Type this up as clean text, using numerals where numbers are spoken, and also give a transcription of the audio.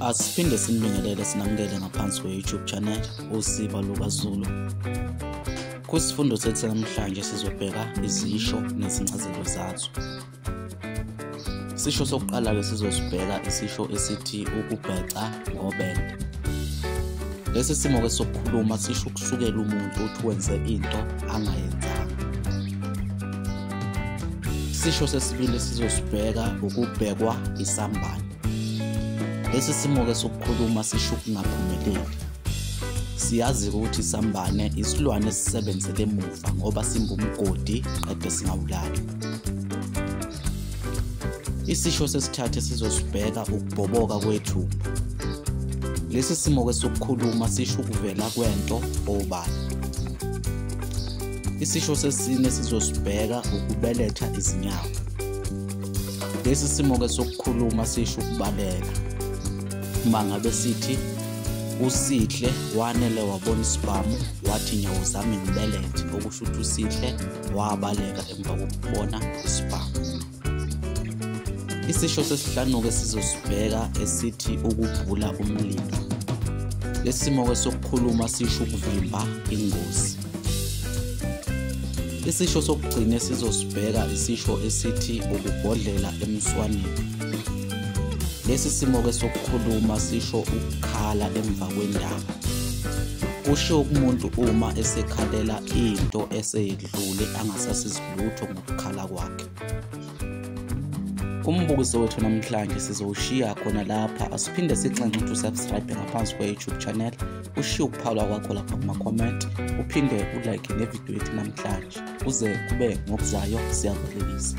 Asiphinde sinibingelele sinamukele ngaphansi kwe-YouTube channel Usiba LukaZulu. Kwisifundo sethu namhlanje sizobheka izisho nezincazelo zazo. Isisho sokuqala-ke sizosibheka isisho esithi ukubheca ngobende. Lesi simo-ke sokukhuluma sisho ukusukela umuntu uthi wenze into angayenzanga. Isisho sesibili sizosibheka ukubhekwa isambane. Lesi simo-ke sokukhuluma sisho ukungaphumeleli. Siyazi ukuthi isambane isilwane esisebenzele emuva ngoba simba umgodi qede singawulali. Isisho sesithathu sizosibheka ukubhoboka kwethumba. Lesi simo-ke sokukhuluma sisho ukuvela kwento obala. Isisho sesine sizosibheka ukubeletha izinyawo. Lesi simo-ke sokukhuluma sisho ukubaleka. Uma ngabe sithi uSihle wanele wabona isibhamu wathi nyawo zami ngibelethe, okusho ukuthi uSihle wabaleka emva kokubona isibhamu. Isisho sesihlanu-ke sizosibheka esithi ukubhula umlilo. Lesi simo-ke sokukhuluma sisho ukuvimba ingozi. Isisho sokugcina sizosibheka isisho esithi ukubhodlela emswaneni. Lesi simo-ke sokukhuluma sisho ukukhala emva kwendaba. Kusho umuntu uma esekhalela into eseyedlule angasasizi lutho ngokukhala kwakhe. Umbukiso wethu namhlanje sizowushiya khona lapha. Asiphinde sixenxe ukuthi usubscribe ngaphansi kwe-YouTube channel, ushiye ukuphawula kwakho lapha kuma-comment, uphinde ulike nevidiyo yethu namhlanje. Kuze kube ngokuzayo, siyavalelisa.